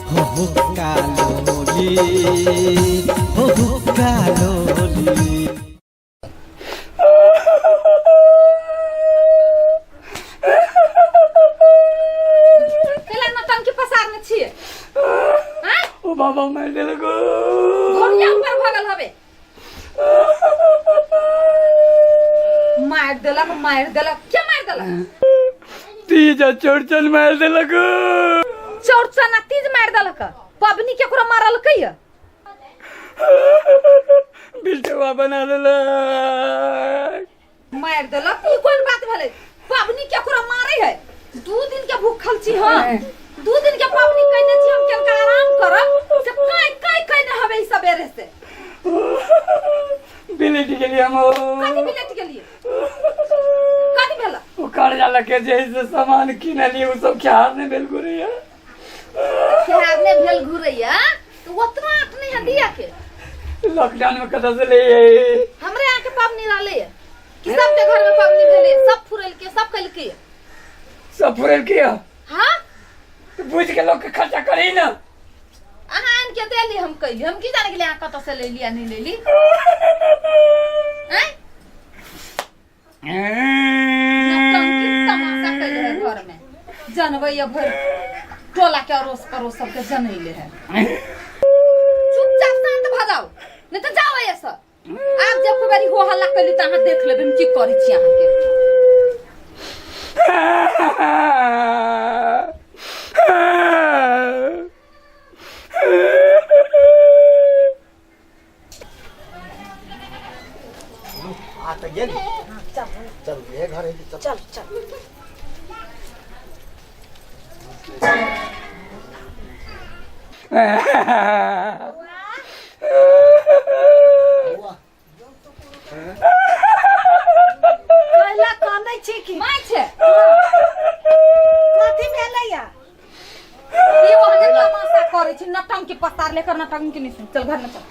हो हुक्का लोली, हो हुक्का लोली। कैला नौटंकी पसारने छियै? आँय? ओ बाबा मारि देलक। घोड़िया ऊपर भऽ गेल हबे। मारि देलक, मारि देलक। के मारि देलक? तीज आ चौड़चन मारि देलक। चौड़चन आ तीज मारि देलक? पबनी केकरो मारलकै या? बिलटुआ बना देलक। मारि देलक, ई कोन बात भेलै? पबनी केकरो मारै है? 2 दिन के भूखल छी हम, 2 दिन के पबनी कइने छी हम। केनका आराम करब से काय काय कइने हबे ई सबेरे से? बिलट गेलियै हम। कथी बिलट गेलियै? कथी भेल? ओ कर्जा लके जे है से सामान किनलियै, ओ सब खेहार नहि भेल घुरैया। खेहार नहि भेल घुरैया तऽ ओतना आँट नहि है दिया के। लॉकडाउन में कतऽ से ले? हमरे यहाँ के पबनी रहले है कि सबके घर में पबनी भेले? सब फुरेलके, सब कलके। सब फुरेलके। हाँ। तो बुझ के लोग के खर्चा करी ना। अहाँ आनि के देली, हम कैली। हम की जाने गेली अहाँ कतऽ से लेली आ नहि लेली? आँय, नौटंकी तमाशा कैले है घर में, जनबै भरि टोला के, अड़ोस पड़ोस सबके जनैले है। चुपचाप शांत भऽ जाउ, नहीं तऽ जाओ एहिसँ। आब जब कोई बारी हो हल्ला कैली तऽ अहाँ देख लेबै हम की करै छी अहाँके। आ तऽ गेल। चल, ये घर है। चल चल चल। कैला कानै छी की? माय छै। कथी भेलैया? ई ओहने तमाशा करै छै, नटंकी पसार लेकर। नटंकी नहीं सुन, चल घर में चल।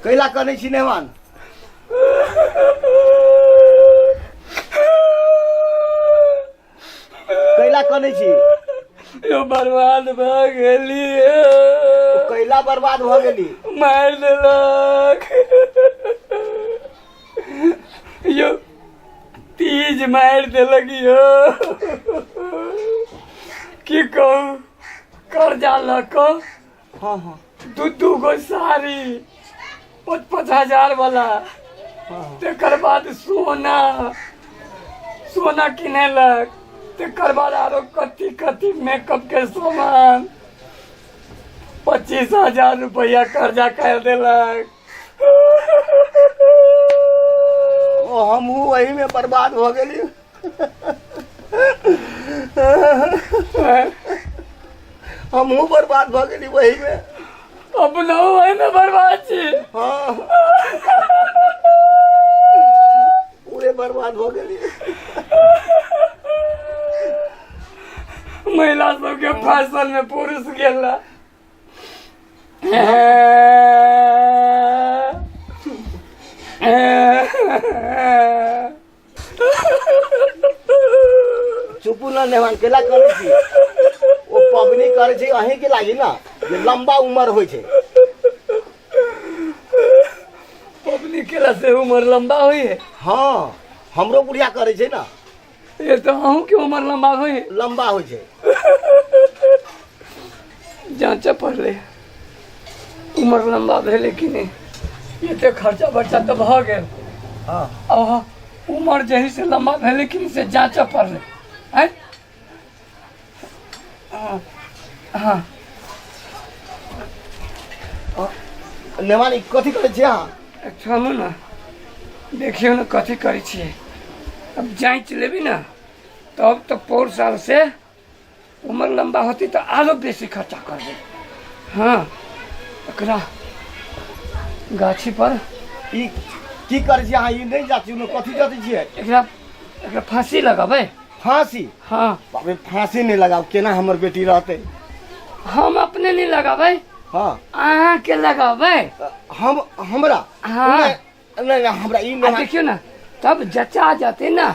कैला कनै छी नेवान? कैला कनै छी? यो बर्बाद भऽ गेलियै। कैला बर्बाद भऽ गेली? मारि देलक यो, तीज मारि देलक यो। की कहू, कर्जा लऽ कऽ हाँ हाँ दू दू गो साड़ी 5-5 हजार वाला, तकर बाद सोना, सोना किनेलक, तकर बाद आरो कथी कथी मेकअप के सामान, 25,000 रुपया कर्जा कर देलक। ओ, हमहूँ वही में बर्बाद भऽ गेली। हमहूँ बर्बाद भऽ गेली वही में। अपनो वही में बर्बाद छी? हाँ, पूरे बर्बाद भऽ गेली। महिला सबके फैशन में पुरुष गेला। चुपू न नेवान, केला करै छी? ओ पबनी करै छी अहीं के लागी ना जे लंबा उम्र होइ छै। पबनी केला से उम्र लंबा हुई है? हाँ, हमरो बुढ़िया करै छै ना। ये तो अहूँ के उम्र लंबा हुई है? लंबा होइ छै। जाँचे पड़ले उम्र लंबा भेलै कि नहि। एते खर्चा बर्चा तऽ भऽ गेल। आ उम्र जही से लंबा भेलै कि नहि से जाँचे पड़लै। आँय, हाँ हाँ नेवानी, कथी करै छी अहाँ? थमू ने, देखियौ ने कथी करै छियै। अब जाँच लेबी ने तब तऽ पौर साल से उम्र लंबा होती तऽ आरो बेसी खर्चा करबै। हाँ, एकरा गाछी पर ई की करै छी अहाँ? ई नहि जाची ने, कथी जतै छियै? एकरा एकरा फांसी लगाबै। फांसी? हाँ। बाप रे, फांसी नहि लगाउ, केना हमर बेटी रहतै? हम अपने नहीं लगाबै। अहाँके लगाबै। हम हमरा? हाँ। नहि नहि, हमरा ई आ नहि। देखियौ ने, तब जचा जेतै ने।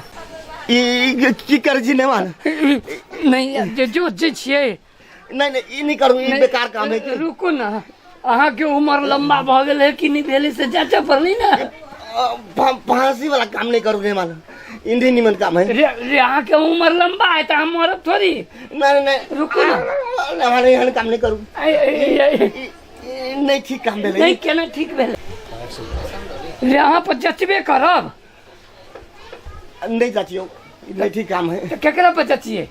ई की करै छी नेमान? नहीं जे जो जे छियै। नहीं नहीं, ई नहीं करू, ई बेकार काम है। कि रुकू ना, अहाँके उमर लंबा भऽ गेल है कि नहीं भेलै से जाँचऽ पड़लै ने। फांसी वाला काम नहीं करू नेमान, ई नहीं निमन काम है। रे रे, अहाँके उमर लंबा है तऽ हम मरब थोड़ी। नहीं नहीं, रुकू ना। नेमान, एहन काम नहीं करू। ऐ, ऐ, ऐ, ऐ। ई नहीं ठीक काम भेलै। नहीं, केना ठीक भेलै रे? अहाँ पर जचबे करब। नहीं चाचियो, नहीं ठीक काम है। तऽ केकरा पर जचिए?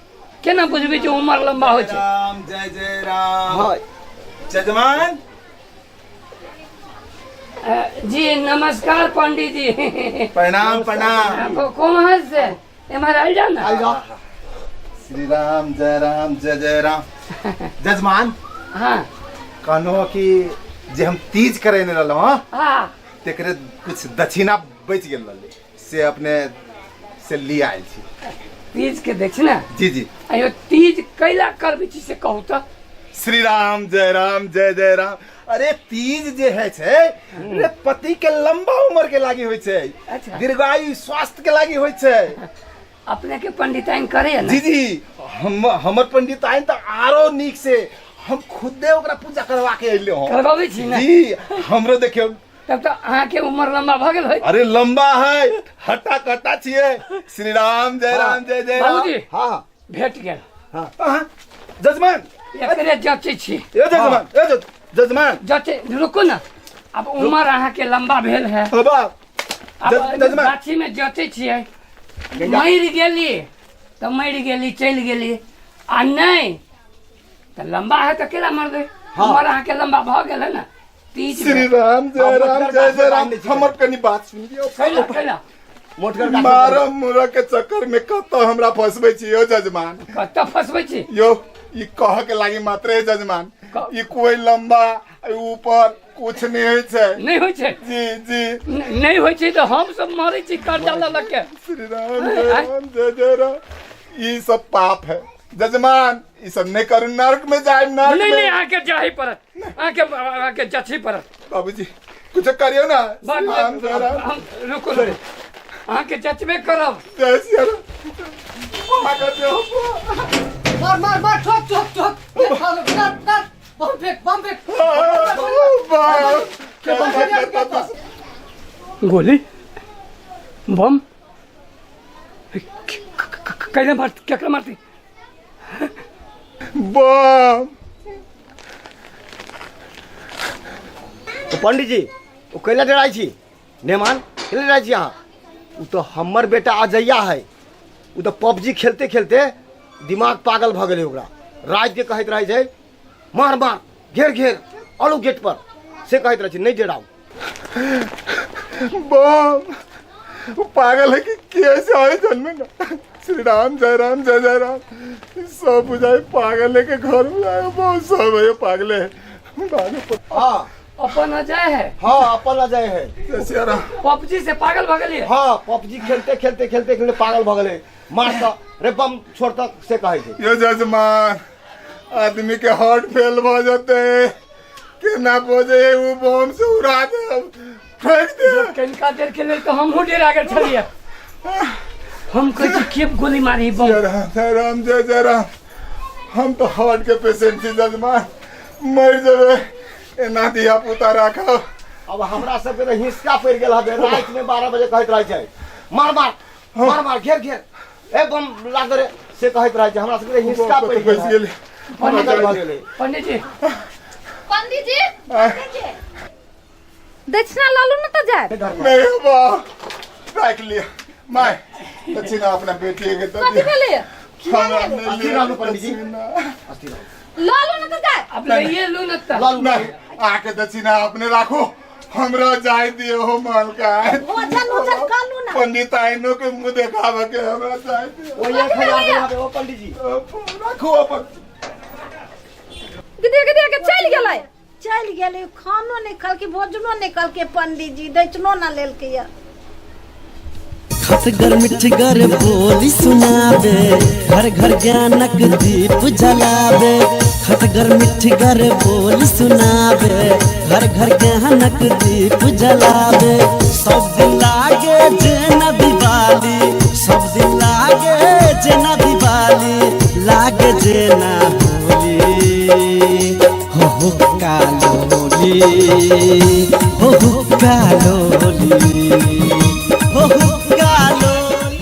केना बुझबै जे उमर लंबा होइ छै? राम जय जय राम। हाँ। जजमान। जी नमस्कार पंडित जी। प्रणाम प्रणाम। कौन से एम्हर आयल जाओ ना। आइ जाओ। श्री राम जय राम जय जय राम। जजमान। हाँ। कहलहुँ कि जे हम तीज करेने रहलहुँ हँ, हाँ, तेकरे कुछ दक्षिणा बचि गेल रहलै, से अपने से लिये आयल छी। तीज के देख ना। जी जी। अयो तीज कैला करबै छी से कहू तऽ। श्री राम जय राम जय जय राम। अरे तीज जे है छै रे, पति के लंबा उम्र के लागी होइ छै। अच्छा। दीर्घायु स्वास्थ्य के लागी होइ छै। अपने के पंडिताइन करे ना? जी जी, हम हमर पंडिताइन तऽ आरो नीक से, हम खुदे ओकरा पूजा करवा के अइले हँ। करबाबै छी ना? जी, हमरो देखियौ। तब तऽ अहाँके उम्र लंबा भऽ गेल होइत। अरे लंबा है, हट्टा कट्टा छियै। श्री राम जय राम जय जय राम। बाबूजी। हाँ। भेट गेल। हाँ, जजमान। एकरे जचै छी। ए जजमान, ए जजमान। जचै, रुकू ना, आब उम्र अहाँके लंबा भेल है। हो बाप। आब जजमान। गाछी में जचै छियै, मरि गेली तऽ मरि गेली, चलि गेली, आ नहि तऽ लंबा है तऽ केना मरबै? उम्र अहाँके लंबा भऽ गेल है ना। तीज श्री राम जय हाँ, राम मोटगर जय जय राम। गाछ हमर कनी बात सुन लियौ। कैला कैला? मोटगर गाछ। मारम मुरह के चक्कर में कतऽ हमरा फंसबै छी यौ जजमान? कतऽ फंसबै छी? यौ, ई कह के लागी मात्रे जजमान, ई कोई लंबा ऊपर कुछ नहीं होइ छै। नहीं होइ छै? जी जी। नहीं होइ छै तऽ हम सब मरै छी कर्जा लऽ लऽ के। श्री राम जय राम जय जय राम। ई सब पाप है जजमान, ई सब नहीं करू, नरक में जाए, नरक नहीं में। नहीं, अहाँके जाही पड़त, अहाँके अहाँके जछी पड़त। बाबूजी, कुछ करियो ना। श्री राम जय राम। हम रुकू रुकू, अहाँके जचबे करब। जय श्री राम। भागत हो। मार मार मार, ठोक ठोक ठोक, कर कर, बम फेंक बम फेंक। गोली बम कैला मारती? केकरा मारती? बम। ओ पंडित जी, ओ कैला डराइ छी नेमान? कैला डराइ छी अहाँ? ओ तऽ हमर बेटा अजैया है, ओ तऽ पबजी खेलते खेलते दिमाग पागल भऽ गेलै। ओकरा रातिके कहैत रहै छै मार मार, घेर घेर, आलू गेट पर से कहैत रहै छै। नहि डराउ। बम, वो पागल है कि कैसे आए जन्म ना। श्री राम जय राम जय जय राम। सब बुझाए पागल है के घर में आए, बहुत सब है पागले है। भागो हाँ। अपन अजय है? हाँ, अपन अजय है। जय सिया राम। पबजी से पागल भऽ गेलियै? हाँ, पबजी खेलते खेलते खेलते खेलते पागल भऽ गेलै। मार तऽ रे बम छोड़ तऽ से कहै छै। यो जजमान, आदमी के हार्ट फेल भ जते, केना बजे उ बम से उड़ा दे, फेंक दे। कनिका देर के लेल तऽ हमहूँ डेरा गेल छलियै। हम कहै छी के गोली मारी बम। जय राम जय राम जय जय राम। हम तो हार्ट के पेशेंट छी जजमान, मर जेबे एना धिया पुता राखब। अब हमरा सबके तऽ हिसका पड़ि गेल हबे। रातिमे 12 बजे कहैत रहै छै मार मार मार मार, घेर घेर, ए बम ला दे रे से कहैत रहै छै। हमरा सबके तऽ हिसका पड़ि गेल फंसि गेलै। पागल भऽ गेलै। पंडित जी। पंडित जी, दक्षिणा लऽ लू ने तऽ जायब। नहीं बा, राख लिया माय, दक्षिणा अपना बेटी के दे कथी दिया। भेलै? हमरा नहीं अस्थिर लिया रहू पंडित जी। दक्षिणा। अस्थिर रहू। लऽ लू ने तऽ जायब। अब लइए लू न तऽ। लऽ लू। नहीं, आके दक्षिणा अपने राखो, हमरा जाय दियो हो मालका। भोजन उजन कर लू ना। पंडित आइनो के मुंह देखावे के हमरा जाय दियो। ओ 1000 देबै ओ पंडित जी। राखो अपन। गिदिया गिदिया के चलि गेलै। चलि गेलै, खानो नहि खलकै, भोजनो नहि खलकै पंडित जी, दक्षिणो न लेलकै यऽ। खटगर मिठगर बोली सुनाबे, घर घर ज्ञानक दीप जलाबे। खटगर मिठगर बोली सुनाबे, घर घर ज्ञानक दीप जलाबे। सब दिन लागे जेना दिवाली, सब दिन लागे। ना होली। हो हुक्का लोली, हो हुक्का लोली।